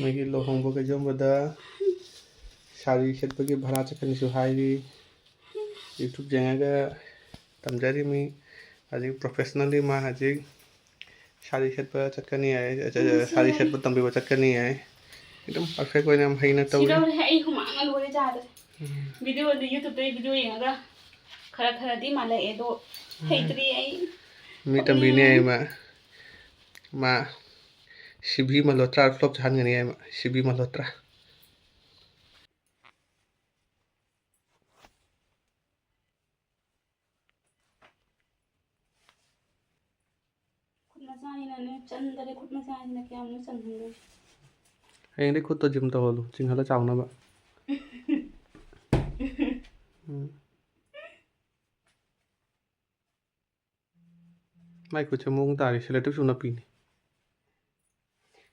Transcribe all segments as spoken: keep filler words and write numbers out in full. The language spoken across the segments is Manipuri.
ꯃꯣꯏꯒꯤ ꯂꯨꯍꯣꯡꯕ ꯀꯩꯖꯣꯝꯕꯗ ꯁꯥꯔꯤ ꯁꯦꯠꯄꯒꯤ ꯚꯔꯥ ꯆꯠꯀꯅꯤꯁꯨ ꯍꯥꯏꯔꯤ꯫ YouTube ꯌꯦꯡꯉꯒ ꯇꯝꯖꯔꯤꯃꯤ꯫ ꯍꯧꯖꯤꯛ professionally ꯃꯥ ꯍꯧꯖꯤꯛ ꯁꯥꯔꯤ ꯁꯦꯠꯄ ꯆꯠꯀꯅꯤ ꯍꯥꯏ, ꯎꯝ, ꯁꯥꯔꯤ ꯁꯦꯠꯄ ꯇꯝꯕꯤꯕ ꯆꯠꯀꯅꯤ ꯍꯥꯏ꯫ ꯑꯗꯨꯝ perfect ꯑꯣꯏꯅ ꯌꯥꯝ ꯍꯩꯅ ꯇꯧꯔꯤ꯫ ꯁꯤꯗꯧꯔꯦ, ꯑꯩ ꯍꯨꯃꯥꯡꯅ ꯂꯣꯏꯔꯦ ꯌꯥꯗ꯭ꯔꯦ꯫ ꯎꯝ꯫ Videoꯗ YouTubeꯇ video ꯌꯦꯡꯉꯒ ꯈꯔ ꯈꯔꯗꯤ ꯃꯥꯜꯂꯛꯑꯦ, ꯑꯗꯣ ꯎꯝ꯫ ꯍꯩꯇ꯭ꯔꯤ ꯑꯩ꯫ ꯃꯤ ꯇꯝꯕꯤꯅꯤ ꯍꯥꯏ ꯃꯥ꯫ ꯃꯥ ꯁꯤꯕꯤ ꯃꯜꯍꯣꯇ꯭ꯔꯥ flop ꯆꯥꯍꯟꯒꯅꯤ ꯍꯥꯏ ꯃꯥ꯫ ꯁꯤꯕꯤ ꯃꯜꯍꯣꯇ꯭ꯔꯥ꯫ ꯈꯨꯠ ꯃꯆꯥꯅꯤꯅꯅꯦ ꯆꯟꯗꯔꯦ, ꯈꯨꯠ ꯃꯆꯥꯅꯤꯅ ꯀꯌꯥꯝꯅꯣ ꯆꯟꯍꯟꯗꯣꯏꯁꯦ꯫ ꯍꯌꯦꯡꯗꯤ ꯈꯨꯠꯇꯣ gym ꯇꯧꯍꯜꯂꯨ, ꯆꯤꯡꯍꯜꯂ ꯆꯥꯎꯅꯕ꯫ ꯎꯝ꯫ ꯃꯥꯏ ꯈꯨꯠꯁꯦ ꯃꯑꯣꯡ ꯇꯥꯔꯦ, selective shoe ꯅꯞꯄꯤꯅꯤ꯫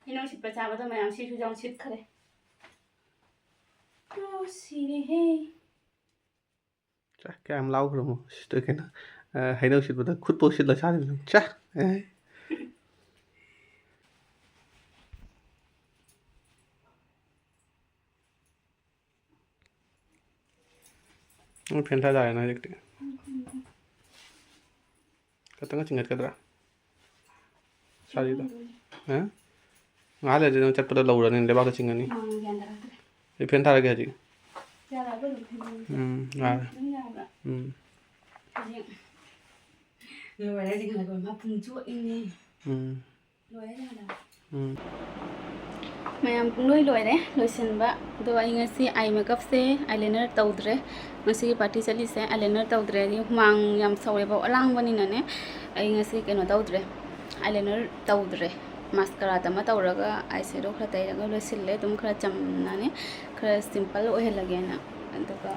ꯍꯩꯅꯧ ꯁꯤꯠꯄ ꯆꯥꯕꯗꯣ ꯃꯌꯥꯝ ꯁꯤꯁꯨ ꯌꯥꯝ ꯁꯤꯠꯈ꯭ꯔꯦ꯫ ꯑꯣ, ꯁꯤꯔꯦꯍꯦ꯫ ꯆꯥ, ꯀꯌꯥꯝ ꯂꯥꯎꯈ꯭ꯔꯃꯣ? ꯁꯤꯗ ꯀꯩꯅꯣ, ꯑ, ꯍꯩꯅꯧ ꯁꯤꯠꯄꯗ ꯈꯨꯠꯄꯣꯛ ꯁꯤꯠꯂ ꯆꯥꯔꯤꯕꯅꯤ꯫ ꯆꯥ, ꯑꯦ꯫ ꯅꯪ fan ꯊꯥ ꯌꯥꯔꯦꯅ ꯍꯧꯖꯤꯛꯇꯤ꯫ ꯈꯇꯪꯒ ꯆꯤꯡꯈꯠꯀꯗ꯭ꯔꯥ? ꯁꯥꯔꯤꯗꯣ꯫ ꯍꯥ? ꯉꯥꯏꯍꯥꯛ ꯂꯩꯔꯗꯤ ꯅꯪ ꯆꯠꯄꯗ ꯂꯧꯔꯅꯤ, ꯂꯩꯕꯥꯛꯇ ꯆꯤꯡꯉꯅꯤ꯫ ꯑꯥ, ꯒ꯭ꯌꯥꯟ ꯇꯥꯔꯛꯇ꯭ꯔꯦ꯫ ꯑꯩ fan ꯊꯥꯔꯒꯦ ꯍꯧꯖꯤꯛ꯫ ꯌꯥꯔꯛꯑꯕ ꯑꯗꯨꯝ ꯊꯝꯃꯣ꯫ ꯎꯝ, ꯌꯥꯔꯦ꯫ ꯑꯗꯨꯝ ꯌꯥꯕ꯭ꯔꯥ? ꯎꯝ꯫ ꯍꯧꯖꯤꯛ ꯂꯣꯏꯔꯦ, ꯍꯧꯖꯤꯛ ꯉꯥꯏꯈꯣ, ꯃꯥ ꯄꯨꯡ ꯆꯣꯠꯂꯤꯅꯦ꯫ ꯎꯝ꯫ ꯂꯣꯏꯔꯦ, ꯌꯥꯔꯦ꯫ ꯎꯝ꯫ ꯃꯌꯥꯝ ꯄꯨꯡꯂꯣꯏ ꯂꯣꯏꯔꯦ ꯂꯣꯏꯁꯤꯟꯕ꯫ ꯑꯗꯣ ꯑꯩ ꯉꯁꯤ eye makeupꯁꯦ, eyeliner ꯇꯧꯗ꯭ꯔꯦ꯫ ꯉꯁꯤꯒꯤ party ꯆꯠꯂꯤꯁꯦ eyeliner ꯇꯧꯗ꯭ꯔꯦ꯫ ꯑꯩ ꯍꯨꯃꯥꯡ ꯌꯥꯝ ꯁꯧꯋꯦꯕ, ꯑꯂꯥꯡꯕꯅꯤꯅꯅꯦ꯫ ꯑꯩ ꯉꯁꯤ ꯀꯩꯅꯣ ꯇꯧꯗ꯭ꯔꯦ, eyeliner ꯇꯧꯗ꯭ꯔꯦ꯫ Mascara ꯑꯃ ꯇꯧꯔꯒ eyeshadow ꯈꯔ ꯇꯩꯔꯒ ꯂꯣꯏꯁꯤꯜꯂꯦ꯫ ꯑꯗꯨꯝ ꯈꯔ ꯆꯝꯅꯅꯦ, ꯈꯔ simple ꯑꯣꯏꯍꯜꯂꯒꯦꯅ꯫ ꯑꯗꯨꯒ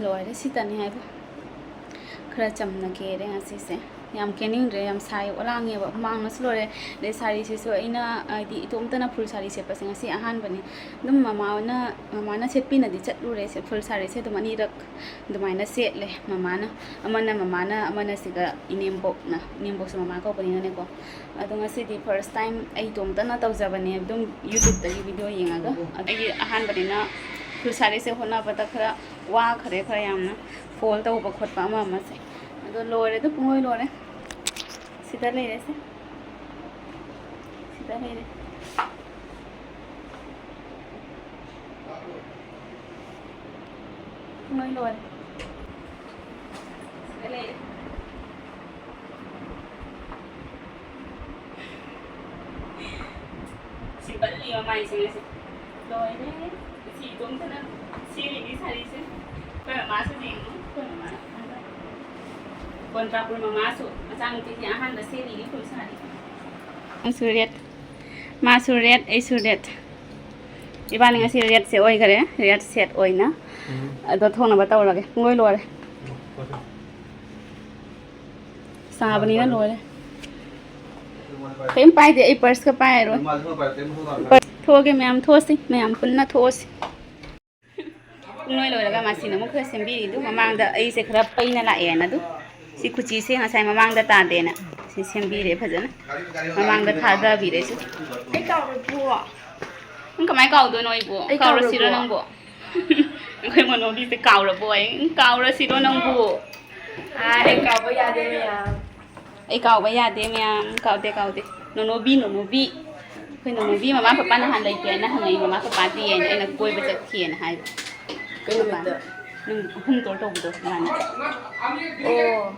ꯂꯣꯏꯔꯦ, ꯁꯤꯇꯅꯤ ꯍꯥꯏꯕꯨ꯫ ꯈꯔ ꯆꯝꯅ ꯀꯦꯔꯦ ꯉꯁꯤꯁꯦ꯫ ꯌꯥꯝ ꯀꯦꯅꯤꯡꯗ꯭ꯔꯦ, ꯌꯥꯝ ꯁꯥꯏ, ꯑꯣꯂꯥꯡꯉꯦꯕ, ꯍꯨꯃꯥꯡꯅꯁꯨ ꯂꯣꯏꯔꯦ꯫ ꯑꯗꯩ ꯁꯥꯔꯤꯁꯤꯁꯨ ꯑꯩꯅ, ꯍꯥꯏꯗꯤ, ꯏꯇꯣꯝꯇꯅ ꯐꯨꯜ ꯁꯥꯔꯤ ꯁꯦꯠꯄꯁꯦ ꯉꯁꯤ ꯑꯍꯥꯟꯕꯅꯤ꯫ ꯑꯗꯨꯝ ꯃꯃꯥꯅ, ꯃꯃꯥꯅ ꯁꯦꯠꯄꯤꯅꯗꯤ ꯆꯠꯂꯨꯔꯦ, ꯁꯦ-, ꯐꯨꯜ ꯁꯥꯔꯤꯁꯦ ꯑꯗꯨꯝ ꯑꯅꯤꯔꯛ ꯑꯗꯨꯃꯥꯏꯅ ꯁꯦꯠꯂꯦ ꯃꯃꯥꯅ꯫ ꯑꯃꯅ ꯃꯃꯥꯅ, ꯑꯃꯅ ꯁꯤꯗ ꯏꯅꯦꯝꯕꯣꯛꯅ, ꯏꯅꯦꯝꯕꯣꯛꯁꯨ ꯃꯃꯥ ꯀꯧꯕꯅꯤꯅꯅꯦꯀꯣ꯫ ꯑꯗꯣ ꯉꯁꯤꯗꯤ ꯐꯥꯔꯁ ꯇꯥꯏꯝ ꯑꯩ ꯏꯇꯣꯝꯇꯅ ꯇꯧꯖꯕꯅꯦ, ꯑꯗꯨꯝ ꯌꯨꯇ꯭ꯌꯨꯕꯇꯒꯤ ꯚꯤꯗꯤꯑꯣ ꯌꯦꯡꯉꯒ꯫ ꯑꯩꯒꯤ ꯑꯍꯥꯟꯕꯅꯤꯅ ꯐꯨꯜ ꯁꯥꯔꯤꯁꯦ ꯍꯣꯠꯅꯕꯗ ꯈꯔ ꯋꯥꯈ꯭ꯔꯦ, ꯈꯔ ꯌꯥꯝꯅ ꯐꯣꯜ ꯇꯧꯕ ꯈꯣꯠꯄ ꯑꯃ ꯑꯃꯁꯦ꯫ ꯑꯗꯣ ꯂꯣꯏꯔꯦ, ꯑꯗꯨ ꯄꯨꯡꯂꯣꯏ ꯂꯣꯏꯔꯦ꯫ ꯁꯤꯗ ꯂꯩꯔꯦꯁꯦ꯫ ꯁꯤꯗ ꯂꯩꯔꯦ꯫ ꯄꯨꯡꯂꯣꯏ ꯂꯣꯏꯔꯦ꯫ ꯁꯤꯗ ꯂꯩꯔꯦ꯫ ꯁꯤꯝꯄꯜꯅꯤ ꯃꯃꯥꯏꯁꯤꯡ ꯑꯁꯦ꯫ ꯂꯣꯏꯔꯦ꯫ ꯁꯤ ꯏꯇꯣꯝꯇꯅ ꯁꯦꯝꯃꯤꯅꯤ ꯁꯥꯔꯤꯁꯦ꯫ ꯑꯩꯈꯣꯏ ꯃꯃꯥꯁꯨ ꯌꯦꯡꯉꯨ, ꯑꯩꯈꯣꯏ ꯃꯃꯥ꯫ ꯀꯣꯟꯗ꯭ꯔꯥꯄꯨꯔ ꯃꯃꯥꯁꯨ ꯃꯆꯥꯅꯨꯄꯤꯁꯦ ꯑꯍꯥꯟꯕ ꯁꯦꯝꯃꯤꯅꯤ ꯐꯨꯜ ꯁꯥꯔꯤ꯫ ꯅꯪꯁꯨ ꯔꯦꯠ, ꯃꯥꯁꯨ ꯔꯦꯠ, ꯑꯩꯁꯨ ꯔꯦꯠ꯫ ꯏꯕꯥꯅꯤ ꯉꯁꯤ ꯔꯦꯠꯁꯦ ꯑꯣꯏꯈꯔꯦ, ꯔꯦꯠ ꯁꯦꯠ ꯑꯣꯏꯅ꯫ ꯎꯝ꯫ ꯑꯗꯣ ꯊꯣꯛꯅꯕ ꯇꯧꯔꯒꯦ꯫ ꯄꯨꯡꯂꯣꯏ ꯂꯣꯏꯔꯦ꯫ ꯁꯥꯕꯅꯤꯅ ꯂꯣꯏꯔꯦ꯫ ꯀꯩꯝ ꯄꯥꯏꯗꯦ, ꯑꯩ ꯄꯔꯁꯀ ꯄꯥꯏꯔꯣꯏ꯫ ꯊꯣꯛꯑꯒꯦ ꯃꯌꯥꯝ, ꯊꯣꯛꯑꯁꯤ, ꯃꯌꯥꯝ ꯄꯨꯟꯅ ꯊꯣꯛꯑꯁꯤ꯫ ꯄꯨꯡꯂꯣꯏ ꯂꯣꯏꯔꯒ ꯃꯥꯁꯤꯅ ꯑꯃꯨꯛ ꯈꯔ ꯁꯦꯝꯕꯤꯔꯤ꯫ ꯑꯗꯨ ꯃꯃꯥꯡꯗ ꯑꯩꯁꯦ ꯈꯔ ꯄꯩꯅ ꯂꯥꯛꯑꯦꯅ꯫ ꯑꯗꯨ ꯁꯤ ꯈꯨꯆꯤꯁꯦ ꯉꯁꯥꯏ ꯃꯃꯥꯡꯗ ꯇꯥꯗꯦꯅ ꯁꯤ ꯁꯦꯝꯕꯤꯔꯦ ꯐꯖꯅ꯫ ꯃꯃꯥꯡꯗ ꯊꯥꯗꯕꯤꯔꯦ ꯁꯤ꯫ ꯑꯩ ꯀꯥꯎꯔꯕꯣ? ꯅꯪ ꯀꯃꯥꯏꯅ ꯀꯥꯎꯗꯣꯏꯅꯣ ꯑꯩꯕꯨ? ꯑꯩ ꯀꯥꯎꯔꯁꯤꯔꯣ ꯀꯥꯎꯔꯕꯣ? ꯅꯪꯕꯨ? ꯑꯩꯈꯣꯏ ꯃꯣꯅꯣꯕꯤꯁꯦ ꯀꯥꯎꯔꯕꯣ ꯑꯩ? ꯀꯥꯎꯔꯁꯤꯔꯣ ꯅꯪꯕꯨ? ꯑꯥ, ꯑꯩ ꯀꯥꯎꯕ ꯌꯥꯗꯦ ꯃꯌꯥꯝ꯫ ꯑꯩ ꯀꯥꯎꯕ ꯌꯥꯗꯦ ꯃꯌꯥꯝ, ꯀꯥꯎꯗꯦ, ꯀꯥꯎꯗꯦ꯫ ꯅꯣꯅꯣꯕꯤ, ꯅꯣꯅꯣꯕꯤ꯫ ꯑꯩꯈꯣꯏ ꯅꯣꯅꯣꯕꯤ ꯃꯃꯥ ꯄꯄꯥ ꯅꯍꯥꯟ ꯂꯩꯇꯦꯅ ꯍꯪꯉꯛꯏ, ꯃꯃꯥ ꯄꯄꯥꯗꯤ ꯍꯥꯏꯅ ꯑꯩꯅ ꯀꯣꯏꯕ ꯆꯠꯈꯤꯑꯅ ꯍꯥꯏꯕ꯫ ꯀꯩ ꯅꯨꯃꯤꯠꯇ? ꯅꯨꯃꯤꯠ ꯑꯍꯨꯝ ꯇꯣꯔ ꯇꯧꯕꯗꯣ ꯅꯍꯥꯟ꯫ ꯑꯣ꯫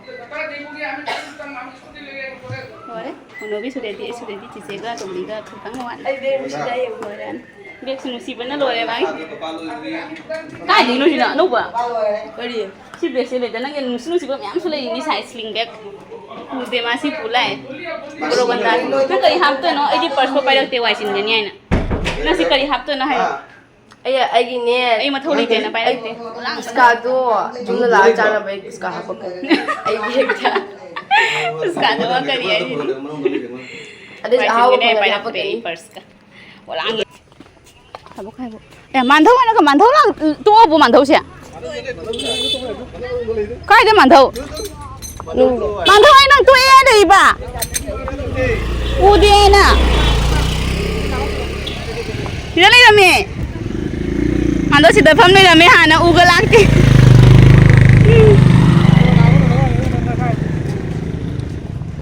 ꯂꯣꯏꯔꯦ꯫ ꯅꯣꯅꯣꯕꯤ ꯁꯨꯔꯦꯗꯤ, ꯑꯩ ꯁꯨꯔꯦꯗꯤ ꯆꯤꯆꯦꯒ ꯇꯣꯝꯕꯤꯒ ꯈꯛꯇꯪ ꯋꯥꯠꯂꯦ꯫ ꯑꯩ ꯕꯦꯒ ꯅꯨꯡꯁꯤꯗ ꯌꯦꯡꯉꯨ ꯂꯣꯏꯔꯦ꯫ ꯕꯦꯒꯁꯨ ꯅꯨꯡꯁꯤꯕꯅ ꯂꯣꯏꯔꯦ ꯃꯥꯒꯤ꯫ ꯀꯥꯏꯗꯩꯅꯣ ꯁꯤꯅ ꯑꯅꯧꯕ? ꯀꯔꯤ? ꯁꯤ ꯕꯦꯒꯁꯦ ꯂꯩꯗ, ꯅꯪꯒꯤ ꯅꯨꯡꯁꯤ ꯅꯨꯡꯁꯤꯕ ꯃꯌꯥꯝꯁꯨ ꯂꯩꯔꯤꯅꯤ, ꯁꯥꯏ ꯁ꯭ꯂꯤꯡ ꯕꯦꯒ꯫ ꯎꯗꯦ ꯃꯥ ꯁꯤ ꯄꯨ ꯂꯥꯛꯑꯦ꯫ ꯕꯣꯔꯣ ꯒꯟꯗꯥꯁꯤ꯫ ꯅꯪ ꯀꯔꯤ ꯍꯥꯞꯇꯣꯏꯅꯣ? ꯑꯩꯗꯤ ꯄꯔꯁ ꯄꯥꯏꯔꯛꯇꯦ, ꯋꯥꯏ ꯆꯤꯟꯒꯅꯤ ꯍꯥꯏꯅ꯫ ꯅꯪ ꯁꯤ ꯀꯔꯤ ꯍꯥꯞꯇꯣꯏꯅꯣ ꯍꯥꯏꯌꯣ? ꯑꯩ, ꯑꯩꯒꯤꯅꯦ꯫ ꯑꯩ ꯃꯊꯧ ꯂꯩꯇꯦꯅ ꯄꯥꯏꯔꯛꯇꯦ꯫ ꯄꯨꯁꯀꯥꯗꯣ ꯌꯨꯝꯗ ꯂꯥꯛꯑ ꯆꯥꯅꯕ ꯑꯩ ꯄꯨꯁꯀꯥ ꯍꯥꯞꯄꯛꯀꯅꯤ꯫ ꯑꯩꯒꯤ ꯍꯦꯛꯇ꯫ ꯑꯁ, ꯀꯥꯟꯅꯕ ꯀꯔꯤ ꯍꯥꯏꯔꯤꯅꯣ? ꯑꯗꯨꯗꯤ ꯑꯍꯥꯎꯕ ꯐꯪꯉꯗꯤ ꯍꯥꯄꯛꯀꯅꯤ꯫ ꯄꯔꯁꯀ꯫ ꯄꯣꯂꯥꯡꯒꯤ꯫ ꯊꯕꯛ ꯍꯥꯏꯕꯨ꯫ ꯑꯦ, ꯃꯥꯟꯙꯧ ꯍꯥꯏꯅꯒ ꯃꯥꯟꯙꯧ ꯂꯥꯛ-, ꯇꯣꯛꯑꯕꯣ ꯃꯥꯟꯙꯧꯁꯦ? ꯀꯥꯏꯗ ꯃꯥꯟꯙꯧ? ꯃꯥꯟꯙꯧ, ꯑꯩ ꯅꯪ ꯇꯣꯛꯑꯦ ꯂꯩꯕ꯫ ꯎꯗꯦ ꯑꯩꯅ꯫ ꯁꯤꯗ ꯂꯩꯔꯝꯃꯦ꯫ ꯃꯥꯟꯙꯧ ꯁꯤꯗ ꯐꯝ ꯂꯩꯔꯝꯃꯦ, ꯍꯥꯟꯅ ꯎꯒ ꯂꯥꯛꯇꯦ꯫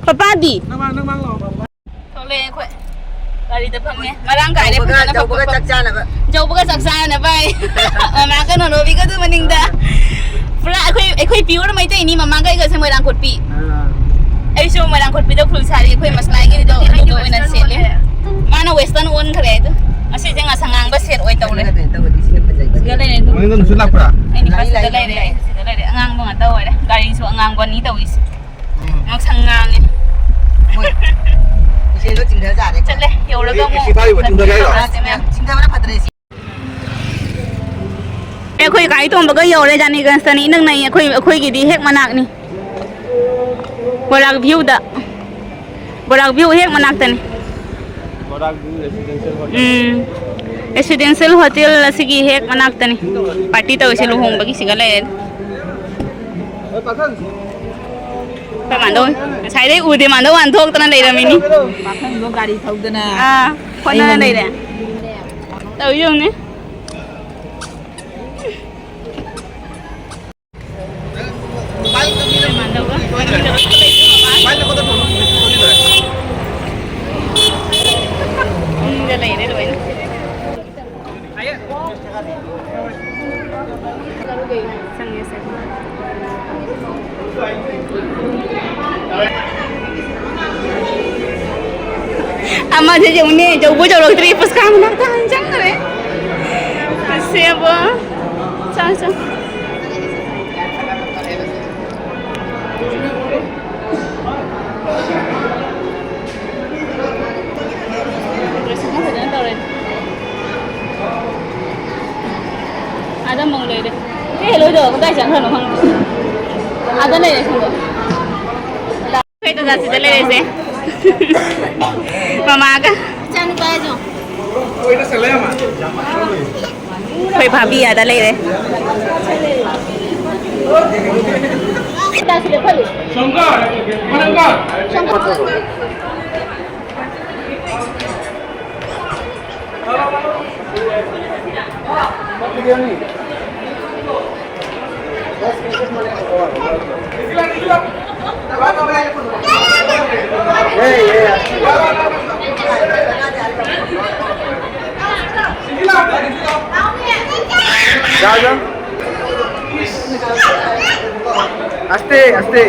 ꯄꯄꯥꯗꯤ? ꯊꯣꯛꯂꯛꯑꯦ ꯑꯩꯈꯣꯏ꯫ ꯒꯥꯔꯤꯗ ꯐꯝꯃꯦ꯫ ꯃꯔꯥꯡ ꯀꯥꯏꯔꯦ ꯌꯧꯕꯒ, ꯐꯖꯅ ꯌꯧꯕꯒ ꯐꯝꯕ꯫ ꯆꯥꯛ ꯆꯥꯅꯕ꯫ ꯌꯧꯕꯒ ꯆꯥꯛ ꯆꯥꯅꯕ ꯑꯩ꯫ ꯃꯃꯥꯒ ꯅꯣꯅꯣꯕꯤꯒꯗꯨ ꯃꯅꯤꯡꯗ꯫ ꯄꯨꯔꯥ ꯑꯩꯈꯣꯏ, ꯑꯩꯈꯣꯏ pure ꯃꯩꯇꯩꯅꯤ, ꯃꯃꯥꯒ ꯑꯩꯒꯁꯦ ꯃꯣꯏꯔꯥꯡ ꯀꯣꯠꯄꯤ꯫ ꯑꯥ꯫ ꯑꯩꯁꯨ ꯃꯣꯏꯔꯥꯡ ꯀꯣꯠꯄꯤꯗ full ꯁꯥꯔꯤ, ꯑꯩꯈꯣꯏ ꯃꯁꯂꯥꯏꯒꯤꯗꯣ ꯑꯗꯨꯗꯣ ꯑꯣꯏꯅ ꯁꯦꯠꯂꯦ꯫ ꯃꯥꯅ western ꯑꯣꯟꯈ꯭ꯔꯦ ꯑꯗꯨ꯫ ꯉꯁꯤꯁꯦ ꯉꯁꯪ ꯉꯥꯡꯕ set ꯑꯣꯏ ꯇꯧꯔꯦ꯫ ꯁꯤꯗ ꯂꯩꯔꯦ ꯑꯗꯨ꯫ ꯃꯅꯤꯡꯗ ꯅꯨꯡꯁꯤꯠ ꯂꯥꯛꯄ꯭ꯔꯥ? ꯑꯩ ꯅꯨꯄꯥ ꯁꯤꯗ ꯂꯩꯔꯦ, ꯑꯩ ꯁꯤꯗ ꯂꯩꯔꯦ꯫ ꯑꯉꯥꯡꯕ ꯉꯥꯛꯇ ꯑꯣꯏꯔꯦ꯫ ꯒꯥꯔꯤꯁꯨ ꯑꯉꯥꯡꯕꯅꯤ ꯇꯧꯔꯤꯁꯦ꯫ ꯎꯝ꯫ ꯉꯥꯡꯁꯪ ꯉꯥꯡꯉꯦ꯫ ꯍꯣꯏ꯫ ꯏꯆꯦꯗꯣ ꯆꯤꯡꯊꯖꯥꯔꯦꯀꯣ꯫ ꯆꯠꯂꯦ, ꯌꯧꯔꯒ ꯑꯃꯨꯛ ꯏꯁꯤꯡ ꯊꯥꯔꯤꯕ ꯆꯤꯡꯊꯒꯦ ꯍꯥꯏꯔꯣ? ꯆꯠꯂꯁꯦ ꯃꯌꯥꯝ꯫ ꯆꯤꯡꯊꯕꯅ ꯐꯠꯇ꯭ꯔꯦ ꯏꯆꯦ꯫ ꯑꯩꯈꯣꯏ ꯒꯥꯔꯤ ꯇꯣꯡꯕꯒ ꯌꯧꯔꯦ ꯖꯥꯅꯤꯒꯟꯖꯇꯅꯤ, ꯏꯅꯛ ꯅꯛꯏ꯫ ꯑꯩꯈꯣꯏ, ꯑꯩꯈꯣꯏꯒꯤꯗꯤ ꯍꯦꯛ ꯃꯅꯥꯛꯅꯤ꯫ ꯕꯣꯔꯥꯛ viewꯗ꯫ ꯕꯣꯔꯥꯛ view ꯍꯦꯛ ꯃꯅꯥꯛꯇꯅꯤ꯫ ꯕꯣꯔꯥꯛ view residential hotel꯫ ꯎꯝ꯫ Residential hotel ꯑꯁꯤꯒꯤ ꯍꯦꯛ ꯃꯅꯥꯛꯇꯅꯤ꯫ Party ꯇꯧꯔꯤꯁꯦ ꯂꯨꯍꯣꯡꯕꯒꯤ ꯁꯤꯒ ꯂꯩꯔꯦ꯫ ꯑꯩꯈꯣꯏ ꯃꯥꯟꯗꯧ ꯉꯁꯥꯏꯗꯩ ꯎꯗꯦ, ꯃꯥꯟꯗꯧ ꯋꯥꯟ ꯊꯣꯛꯇꯅ ꯂꯩꯔꯝꯃꯤꯅꯤ꯫ ꯄꯥꯈꯪꯗꯣ ꯒꯥꯔꯤ ꯊꯧꯗꯅ꯫ ꯑꯥ, ꯍꯣꯠꯅ ꯑꯩꯅ ꯂꯩꯔꯦ꯫ ꯇꯧ ꯌꯦꯡꯉꯨꯅꯦ꯫ ꯆꯪꯉꯦ, ꯆꯪꯉꯦ꯫ ꯑꯃꯁꯦ ꯌꯦꯡꯉꯨꯅꯦ, ꯌꯧꯕ ꯌꯧꯔꯛꯇ꯭ꯔꯤ, ꯄꯨꯁꯀꯥ ꯃꯅꯥꯛꯇ ꯍꯥꯟꯅ ꯆꯪꯈ꯭ꯔꯦ꯫ ꯑꯁꯦꯕ꯫ ꯆꯪ, ꯆꯪ꯫ Dressing ꯐꯖꯅ ꯇꯧꯔꯦ꯫ ꯑꯥꯗ ꯑꯃꯨꯛ ꯂꯩꯔꯦ꯫ ꯏꯆꯦ ꯍꯦꯂꯣꯏꯗꯣ ꯀꯗꯥꯏ ꯆꯠꯈ꯭ꯔꯅꯣ ꯈꯪꯗꯦ꯫ ꯑꯥꯗ ꯂꯩꯔꯦ ꯁꯣꯝꯗ꯫ ꯑꯩ ꯇꯥꯟꯖꯥꯁꯤꯗ ꯂꯩꯔꯤꯁꯦ꯫ ꯃꯃꯥꯒ꯫ ꯏꯆꯥꯅꯨꯄꯥꯁꯨ꯫ ꯑꯩꯈꯣꯏ ꯐꯥꯕꯤ ꯑꯥꯗ ꯂꯩꯔꯦ꯫ আস্তে আস্তে।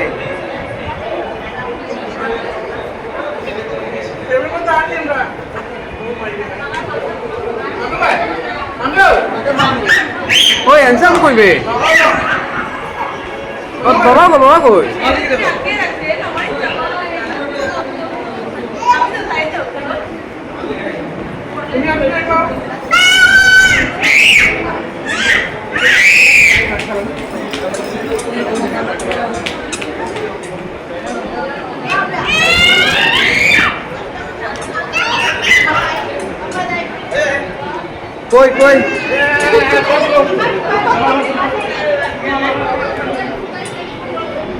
Oi, handsome koi be? Baba ko, baba ko. ꯀꯣꯏ, ꯀꯣꯏ꯫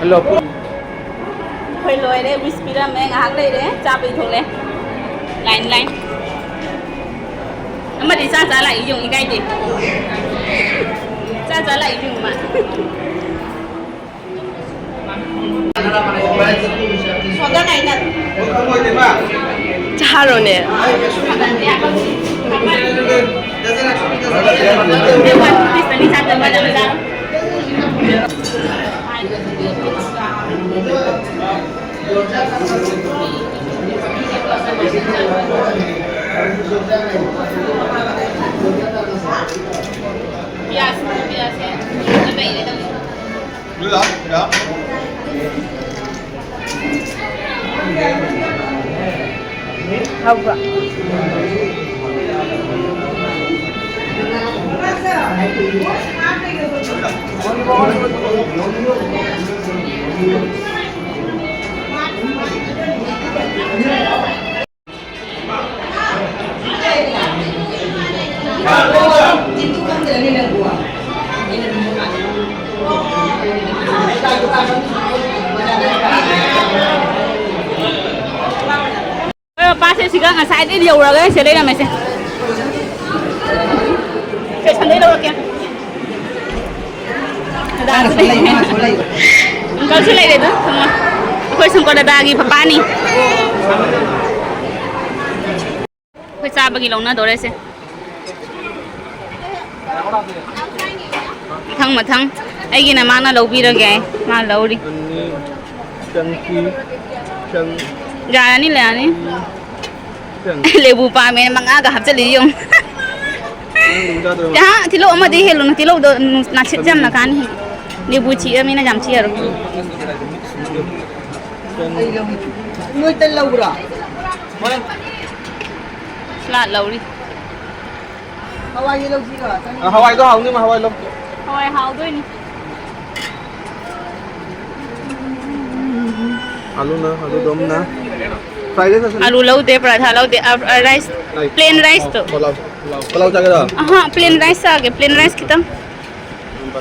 ꯍꯜꯂꯣ꯫ ꯑꯩꯈꯣꯏ ꯂꯣꯏꯔꯦ, wish ꯄꯤꯔꯝꯃꯦ, ꯉꯥꯏꯍꯥꯛ ꯂꯩꯔꯦ, ꯆꯥꯕꯩ ꯊꯣꯛꯂꯦ꯫ Line, line꯫ ꯑꯃꯗꯤ ꯆꯥ ꯆꯥ ꯂꯥꯛꯏ ꯌꯦꯡꯉꯨ, ꯏꯀꯥꯏꯗꯦ꯫ ꯆꯥ ꯆꯥ ꯂꯥꯛꯏ ꯌꯦꯡꯉꯨ ꯃꯥ꯫ ꯆꯥꯔꯣꯅꯦ꯫ ꯍꯥꯎꯕ꯭ꯔꯣ? ꯄꯥꯁꯦ ꯁꯤꯒ ꯉꯁꯥꯏꯗꯩ ꯌꯧꯔꯒ ꯁꯤꯗ ꯂꯩꯔꯝꯃꯦꯁꯦ꯫ ꯁꯦ, ꯁꯟꯗꯩ ꯂꯧꯔꯛꯀꯦ꯫ ꯗꯗꯥꯁꯨ ꯂꯩꯔꯦ꯫ ꯑꯪꯀꯜꯁꯨ ꯂꯩꯔꯦ ꯑꯗꯨ꯫ ꯑꯩꯈꯣꯏ ꯁꯪꯀꯣ ꯗꯗꯥꯒꯤ ꯄꯄꯥꯅꯤ꯫ ꯑꯩꯈꯣꯏ ꯆꯥꯕꯒꯤ ꯂꯧꯅꯗꯣꯔꯦꯁꯦ꯫ ꯃꯊꯪ ꯃꯊꯪ ꯑꯩꯒꯤꯅ ꯃꯥꯅ ꯂꯧꯕꯤꯔꯒꯦ ꯍꯥꯏ꯫ ꯃꯥ ꯂꯧꯔꯤ꯫ ꯑꯅꯤ, ꯆꯪꯀꯤ, ꯆꯪ-, ꯌꯥꯔꯅꯤ, ꯂꯩꯔꯅꯤ꯫ ꯆꯪ-, ꯂꯦꯕꯨ ꯄꯥꯝꯃꯦꯅ ꯃꯉꯥꯒ ꯍꯥꯞꯆꯤꯜꯂꯤ ꯌꯦꯡꯉꯨ꯫ ꯅꯪ ꯆꯥꯗ꯭ꯔꯣ? ꯑꯍꯥ, ꯇꯤꯜꯍꯧ ꯑꯃꯗꯤ ꯍꯦꯜꯂꯨꯅꯨ꯫ ꯇꯤꯜꯍꯧꯗꯣ ꯅꯨ-, ꯅꯥꯁꯤꯠ ꯌꯥꯝꯅ ꯀꯥꯅꯤ꯫ ꯂꯦꯕꯨ ꯆꯤꯛꯑꯃꯤꯅ ꯌꯥꯝ ꯆꯤꯛꯑꯔꯣꯏ꯫ ꯆꯪ-, ꯅꯣꯏ ꯇꯜ ꯂꯧꯕ꯭ꯔꯣ? ꯁꯂꯥꯗ ꯂꯧꯔꯤ꯫ ꯍꯋꯥꯏ ꯂꯧꯁꯤꯔꯣ? ꯑ, ꯍꯋꯥꯏꯗꯣ ꯍꯥꯎꯅꯤ, ꯍꯋꯥꯏ ꯂꯧ꯫ ꯍꯋꯥꯏ ꯍꯥꯎꯗꯣꯏꯅꯤ꯫ ꯑꯂꯨꯅ, ꯑꯂꯨꯗꯣꯝꯅ꯫ Fried rice ꯑꯁꯤꯅ? ꯑꯂꯨ ꯂꯧꯗꯦ, ꯄꯔꯥꯊꯥ ꯂꯧꯗꯦ, ꯑ, ꯑ, rice, ꯂꯩ꯫ Plain rice ꯇꯣ꯫ ꯄꯂꯥꯎ, ꯄꯂꯥꯎ ꯆꯥꯒꯦꯔꯣ? ꯑꯍꯥ, plain rice ꯆꯥꯒꯦ, plain rice ꯈꯤꯇꯪ꯫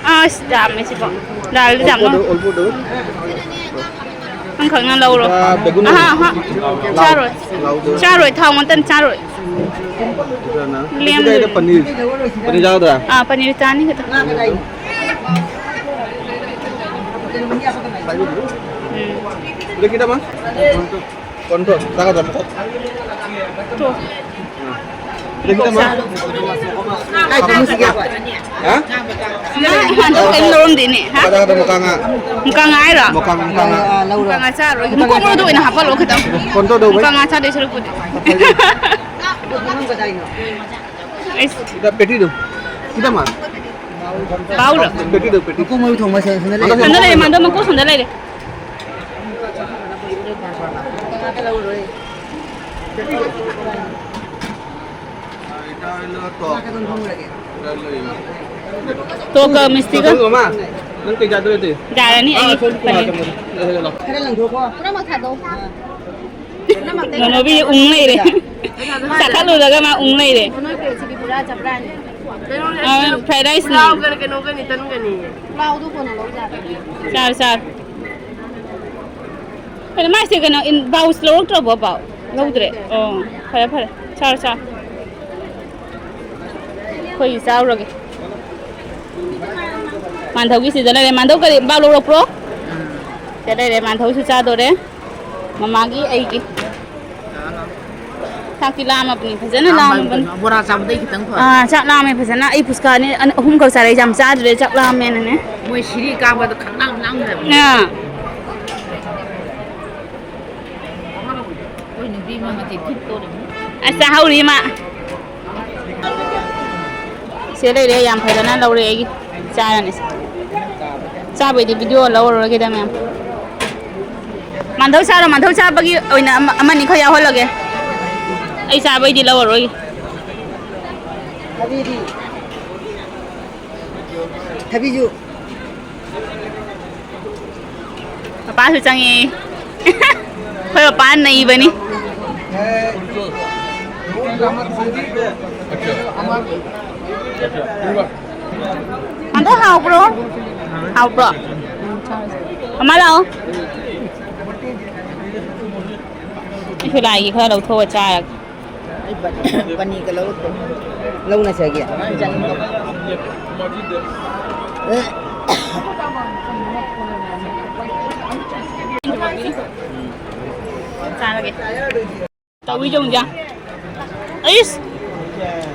ꯑꯁ, ꯌꯥꯝꯃꯦ ꯁꯤꯕꯣ꯫ ꯗꯥꯜꯗꯤ ꯌꯥꯝ ꯑꯣꯜꯄꯣꯗꯣ, ꯂꯧ-, ꯑꯣꯜꯄꯣꯗꯣ꯫ ꯅꯪ ꯈꯪꯅ ꯂꯧꯔꯣ꯫ ꯂꯨꯄꯥ ꯕꯦꯒꯨꯟ ꯑꯍꯥ, ꯑꯍꯥ꯫ ꯂꯥꯎ-, ꯆꯥꯔꯣꯏ꯫ ꯂꯥꯎꯗꯣ꯫ ꯆꯥꯔꯣꯏ, ꯊꯥꯎ ꯉꯥꯛꯇꯅꯤ, ꯆꯥꯔꯣꯏ꯫ ꯑꯗꯨꯅ ꯂꯦꯝꯗꯣꯏꯅꯦ꯫ ꯁꯤꯗꯩꯗ ꯄꯅꯤꯔ꯫ ꯄꯅꯤꯔ ꯌꯥꯎꯗ꯭ꯔꯥ? ꯑꯥ, ꯄꯅꯤꯔ ꯆꯥꯅꯤ ꯈꯛꯇ꯫ ꯎꯝ꯫ ꯎꯝ꯫ ꯑꯗꯨ ꯈꯤꯇꯪ ꯑꯃ? ꯀꯣꯟꯊꯣ, ꯆꯥꯒꯗ꯭ꯔꯥ ꯑꯃꯨꯛꯈꯛ? ꯇꯣ꯫ ꯑꯗꯨ ꯈꯤꯇꯪ ꯑꯃ? ꯀꯥꯏ ꯊꯝꯃꯨꯁꯤꯒꯦ? ꯍꯥ? ꯉꯥ ꯏꯃꯥꯟꯗꯣ ꯀꯔꯤꯝ ꯂꯧꯔꯝꯗꯦꯅꯦ, ꯍꯥ? ꯆꯥꯒꯗ꯭ꯔꯥ ꯃꯨꯀꯥ ꯉꯥ? ꯃꯨꯀꯥ ꯉꯥ ꯍꯥꯏꯔꯣ? ꯃꯨꯀꯥ ꯉꯥ, ꯃꯨꯀꯥ ꯉꯥ꯫ ꯑꯥ, ꯂꯧꯔꯣ꯫ ꯃꯨꯀꯥ ꯉꯥ ꯆꯥꯔꯣꯏ꯫ ꯃꯨꯀꯥ ꯉꯥ ꯃꯀꯣꯛ ꯃꯔꯨꯗꯣ ꯑꯣꯏꯅ ꯍꯥꯞꯄꯜꯂꯣ ꯈꯤꯇꯪ꯫ ꯀꯣꯟꯊꯣꯗꯧꯕꯩ? ꯃꯨꯀꯥ ꯉꯥ ꯆꯥꯗꯣꯏ ꯁꯔꯨꯛꯄꯨꯗꯤ꯫ ꯑꯩꯁ꯫ ꯁꯤꯗ ꯄꯦꯇꯤꯗꯣ꯫ ꯁꯤꯗ ꯃꯥ꯫ ꯄꯥꯎꯔꯣ? ꯄꯦꯇꯤꯗꯣ, ꯄꯦꯇꯤ꯫ ꯃꯀꯣꯛ ꯃꯔꯨ ꯊꯣꯡꯕ ꯁꯟ-, ꯁꯟꯗ ꯂꯩ꯫ ꯁꯟꯗ ꯂꯩꯔꯦ, ꯃꯥꯟꯗꯣ ꯃꯀꯣꯛ ꯁꯟꯗ ꯂꯩꯔꯦ꯫ ꯇꯣꯛꯀ ꯃꯤꯁꯇꯤꯒ꯫ ꯃꯃꯥ, ꯅꯪ ꯀꯩ ꯆꯥꯗꯣꯏ ꯂꯩꯇꯦ? ꯌꯥꯔꯅꯤ, ꯑꯥ, ꯑꯩ ꯁꯣꯝ ꯄꯅꯤꯔ꯫ ꯈꯔ ꯂꯪꯊꯣꯛꯀꯣ꯫ ꯄꯨꯝꯅꯃꯛ ꯊꯥꯗꯣꯛꯑꯣ꯫ ꯃꯃꯥꯕꯤ ꯎꯪ ꯂꯩꯔꯦ꯫ ꯆꯥꯈꯠꯂꯨꯔꯒ ꯃꯥ ꯎꯪ ꯂꯩꯔꯦ꯫ ꯅꯣꯏ ꯄ꯭ꯂꯦꯠꯁꯤꯗꯤ ꯄꯨꯔꯥ ꯆꯞꯄ꯭ꯔꯥꯅꯤ꯫ ꯀꯩꯅꯣꯅꯦ, ꯑꯥ, fried rice ꯅꯦ꯫ ꯄꯨꯂꯥꯎꯒꯅꯤ, ꯀꯩꯅꯣꯒꯅꯤ, ꯇꯟꯒꯅꯤ꯫ ꯄꯨꯂꯥꯎꯗꯨ ꯀꯣꯟꯅ ꯂꯧ ꯌꯥꯔꯦ꯫ ꯆꯥꯔꯣ, ꯆꯥꯔꯣ꯫ ꯀꯩꯅꯣ ꯃꯥꯏꯁꯦ ꯀꯩꯅꯣ ꯏꯟ-, box ꯂꯧꯔꯛꯇ꯭ꯔꯕꯣ, ꯄꯥꯎ? ꯂꯧꯗ꯭ꯔꯦ? ꯑꯣ, ꯐꯔꯦ, ꯐꯔꯦ꯫ ꯆꯥꯔꯣ, ꯆꯥꯔꯣ꯫ ꯑꯩꯈꯣꯏꯒꯤ ꯆꯥꯔꯨꯔꯒꯦ꯫ ꯃꯥꯟꯙꯧꯒꯤ ꯁꯤꯗ ꯂꯩꯔꯦ꯫ ꯃꯥꯟꯙꯧ ꯀꯔꯤ, ꯕꯥꯞ ꯂꯧꯔꯛꯄ꯭ꯔꯣ? ꯁꯤꯗ ꯂꯩꯔꯦ꯫ ꯃꯥꯟꯙꯧꯁꯨ ꯆꯥꯗꯣꯔꯦ꯫ ꯃꯃꯥꯒꯤ, ꯑꯩꯒꯤ꯫ ꯆꯥꯛꯇꯤ ꯂꯥꯝꯃꯕꯅꯤ, ꯐꯖꯅ ꯂꯥꯝꯃꯕꯅꯤ꯫ ꯕꯣꯔꯥ ꯆꯥꯕꯗꯩ ꯈꯤꯇꯪ ꯐꯔꯦ꯫ ꯑꯥ, ꯆꯥꯛ ꯂꯥꯝꯃꯦ ꯐꯖꯅ꯫ ꯑꯩ ꯐꯨꯁꯀꯥꯅꯦ ꯑꯅ-, ꯑꯍꯨꯝꯈꯛ ꯆꯥꯔꯦ, ꯑꯩ ꯌꯥꯝ ꯆꯥꯗ꯭ꯔꯦ, ꯆꯥꯛ ꯂꯥꯝꯃꯦꯅꯅꯦ꯫ ꯃꯣꯏ ꯁꯤꯔꯤ ꯀꯥꯕꯗ ꯈꯪꯂꯥꯝ ꯂꯥꯝꯈ꯭ꯔꯕꯅꯤ꯫ ꯑꯥ꯫ ꯑꯩꯈꯣꯏ ꯅꯨꯄꯤ ꯑꯃ ꯃꯆꯦ ꯊꯤꯠꯇꯣꯔꯤꯕꯅꯤ꯫ ꯑꯁ, ꯆꯥꯍꯧꯔꯤ ꯃꯥ꯫ ꯁꯦ ꯂꯩꯔꯦ, ꯌꯥꯝ ꯐꯖꯅ ꯂꯧꯔꯦ ꯑꯩꯒꯤ꯫ ꯆꯥꯔꯅꯤ꯫ ꯆꯥꯕꯩꯗꯤ video ꯂꯧꯔꯔꯣꯏꯒꯦꯗ, ꯃꯌꯥꯝ꯫ ꯃꯥꯟꯙꯧ ꯆꯥꯔꯣ, ꯃꯥꯟꯙꯧ ꯆꯥꯕꯒꯤ ꯑꯣꯏꯅ ꯑꯃ, ꯑꯃꯅꯤ ꯈꯛ ꯌꯥꯎꯍꯜꯂꯒꯦ꯫ ꯑꯩ ꯆꯥꯕꯩꯗꯤ ꯂꯧꯔꯔꯣꯏꯒꯦ꯫ ꯊꯕꯤꯁꯨ꯫ ꯄꯄꯥꯁꯨ ꯆꯪꯉꯛꯑꯦ꯫ ꯑꯩꯈꯣꯏ ꯄꯄꯥ ꯅꯩꯕꯅꯤ꯫ ꯑꯗꯣ ꯍꯥꯎꯕ꯭ꯔꯣ? ꯍꯥꯎꯕ꯭ꯔꯣ? ꯃꯃꯥ ꯂꯥꯛꯑꯣ꯫ ꯑꯩꯁꯨ ꯂꯥꯏꯒꯤ ꯈꯔ ꯂꯧꯊꯣꯛꯑ ꯆꯥꯔꯒꯦ꯫ ꯑꯩ ꯕꯟ-, ꯕꯟꯅꯤꯒ ꯂꯧꯔꯛꯇ꯭ꯔꯦ꯫ ꯂꯧꯅꯁꯦ ꯍꯥꯏꯒꯦ꯫ ꯆꯥꯔꯒꯦ꯫ ꯇꯧꯏ ꯌꯦꯡꯉꯨꯁꯦ꯫ ꯑꯩꯁ!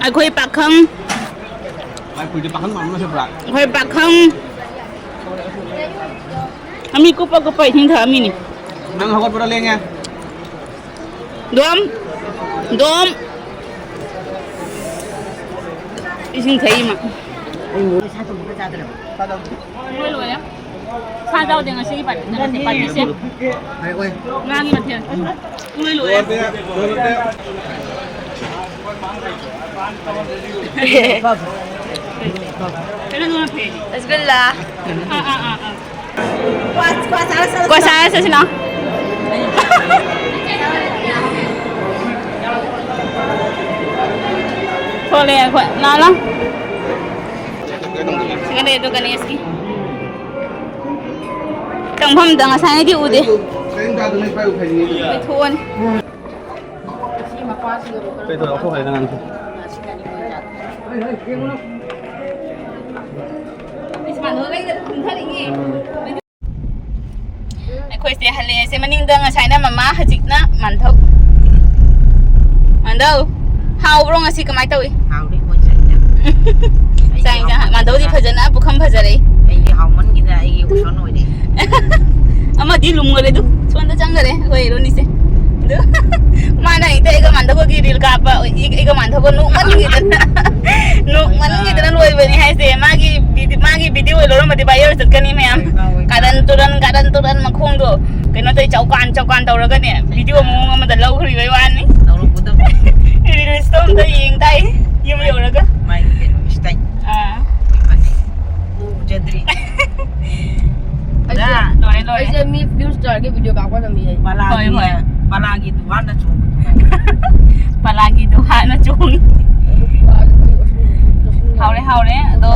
ꯑꯩꯈꯣꯏ ꯄꯥꯈꯪ꯫ ꯃꯥꯏ ꯐꯨꯔꯤꯠꯁꯦ ꯄꯥꯈꯪ ꯃꯥꯟꯕ ꯃꯁꯛ ꯄꯨꯔꯥ꯫ ꯑꯩꯈꯣꯏ ꯄꯥꯈꯪ꯫ ꯑꯃꯤ ꯀꯨꯞꯄ ꯀꯨꯞꯄ ꯏꯁꯤꯡ ꯊꯛꯑꯝꯃꯤꯅꯤ꯫ ꯅꯪ ꯍꯧꯒꯠꯄꯗ ꯂꯦꯡꯉꯦ꯫ ꯗꯣꯝ, ꯗꯣꯝ꯫ ꯏꯁꯤꯡ ꯊꯛꯏꯃ꯫ ꯂꯣꯏ ꯂꯣꯏꯔꯦ꯫ ꯁꯥ ꯆꯥꯎꯗꯦ ꯉꯁꯤꯒꯤ ꯄꯥꯔꯇꯤ, ꯅꯠꯇꯦ, ꯄꯥꯔꯇꯤꯁꯦ꯫ ꯉꯥꯒꯤ ꯃꯊꯦꯜ꯫ ꯂꯣꯏ ꯂꯣꯏꯔꯦ꯫ ꯀꯩꯅꯣꯗꯨꯅ ꯐꯩ꯫ ꯔꯁꯒꯨꯜꯂꯥ꯫ ꯑꯥ, ꯑꯥ, ꯑꯥ, ꯑꯥ꯫ ꯀ꯭ꯋꯥ, ꯀ꯭ꯋꯥ ꯆꯥꯔ ꯆꯠꯂꯁꯤ ꯀ꯭ꯋꯥ ꯂꯥꯎ꯫ ꯆꯥꯔ ꯆꯠꯂꯁꯤ ꯂꯥꯎ꯫ ꯊꯣꯛꯂꯛꯑꯦ ꯑꯩꯈꯣꯏ꯫ ꯂꯥꯎ, ꯂꯥꯎ꯫ ꯁꯤꯒ ꯂꯩ ꯑꯗꯣ ꯒꯅꯦꯁꯀꯤ꯫ ꯆꯪꯐꯝꯗ ꯉꯁꯥꯏꯅꯗꯤ ꯎꯗꯦ꯫ ꯀꯔꯤꯝ ꯆꯥꯗꯅ ꯄꯥꯏ ꯎꯈ꯭ꯔꯅꯤ꯫ ꯊꯣꯛꯑꯅꯤ꯫ ꯀꯩꯗꯧꯔꯦ? ꯑꯩꯈꯣꯏ ꯍꯣꯏꯗ ꯉꯥꯡꯁꯤ꯫ ꯑꯩꯈꯣꯏꯁꯦ ꯍꯜꯂꯛꯑꯦ꯫ ꯁꯦ ꯃꯅꯤꯡꯗ ꯉꯁꯥꯏꯅ ꯃꯃꯥ, ꯍꯧꯖꯤꯛꯅ ꯃꯥꯟꯙꯧ꯫ ꯃꯥꯟꯙꯧ, ꯍꯥꯎꯕ꯭ꯔꯣ ꯉꯁꯤ? ꯀꯃꯥꯏꯅ ꯇꯧꯏ? ꯍꯥꯎꯔꯤ ꯃꯣꯏ ꯆꯥꯛ ꯏꯟꯖꯥꯡ꯫ ꯆꯥꯛ ꯏꯟꯖꯥꯡ꯫ ꯃꯥꯟꯙꯧꯗꯤ ꯐꯖꯅ ꯄꯨꯈꯝ ꯐꯖꯔꯦ꯫ ꯑꯩꯒꯤ ꯍꯥꯎꯃꯟꯒꯤꯗ ꯑꯩꯒꯤ ꯎꯁꯣꯟ ꯑꯣꯏꯔꯦ꯫ ꯑꯃꯗꯤ ꯂꯨꯝꯈꯔꯦ ꯑꯗꯨ꯫ ꯁꯣꯝꯗ ꯆꯪꯈꯔꯦ ꯑꯩꯈꯣꯏ ꯏꯔꯣꯅꯤꯁꯦ꯫ ꯑꯗꯨ ꯃꯥꯅ ꯍꯦꯛꯇ ꯑꯩꯒ ꯃꯥꯟꯙꯧꯒꯒꯤ ꯔꯤꯜ ꯀꯥꯞꯄ, ꯑꯩꯒ ꯃꯥꯟꯙꯧꯒ ꯅꯣꯛꯃꯟꯈꯤꯗꯅ꯫ ꯅꯣꯛꯃꯟꯈꯤꯗꯅ ꯂꯣꯏꯕꯅꯤ ꯍꯥꯏꯁꯦ꯫ ꯃꯥꯒꯤ ꯚꯤꯗꯤ-, ꯃꯥꯒꯤ ꯚꯤꯗꯤꯑꯣ ꯂꯧꯔꯝꯃꯗꯤ ꯚꯥꯏꯔꯦꯜ ꯆꯠꯀꯅꯤ ꯃꯌꯥꯝ꯫ ꯀꯥꯔꯟ ꯇꯨꯔꯟ, ꯀꯥꯔꯟ ꯇꯨꯔꯟ ꯃꯈꯣꯡꯗꯣ꯫ ꯀꯩꯅꯣ ꯇꯧꯏ, ꯆꯧꯀꯥꯟ ꯆꯧꯀꯥꯟ ꯇꯧꯔꯒꯅꯦ, ꯚꯤꯗꯤꯑꯣ ꯃꯑꯣꯡ ꯑꯃꯗ ꯂꯧꯈ꯭ꯔꯤꯕꯩ ꯋꯥꯅꯤ꯫ ꯇꯧꯔꯛꯄꯗꯣ꯫ ꯔꯤꯜꯁꯇꯣ ꯑꯝꯇ ꯌꯦꯡ ꯇꯥꯏ, ꯌꯨꯝ ꯌꯧꯔꯒ꯫ ꯃꯥꯒꯤ ꯀꯩꯅꯣ ꯏꯁꯇꯥꯏꯜ꯫ ꯑꯥ꯫ ꯎꯖꯗ꯭ꯔꯤ꯫ ꯑꯩꯁꯦ, ꯂꯣꯏꯔꯦ, ꯂꯣꯏꯔꯦ꯫ ꯑꯩꯁꯦ ꯃꯤ ꯐꯤꯂꯝ ꯁ꯭ꯇꯥꯔꯒꯤ ꯚꯤꯗꯤꯑꯣ ꯀꯥꯞꯄ ꯇꯝꯃꯤ ꯑꯩ꯫ ꯄꯂꯥꯒꯤ, ꯍꯣꯏ, ꯍꯣꯏ꯫ ꯄꯂꯥꯒꯤ ꯗꯨꯀꯥꯟꯗ ꯆꯣꯡꯕ꯫ ꯄꯂꯥꯒꯤꯗꯣ ꯍꯥꯟꯅ ꯆꯣꯡꯉꯤ꯫ ꯍꯥꯎꯔꯦ, ꯍꯥꯎꯔꯦ꯫ ꯑꯗꯣ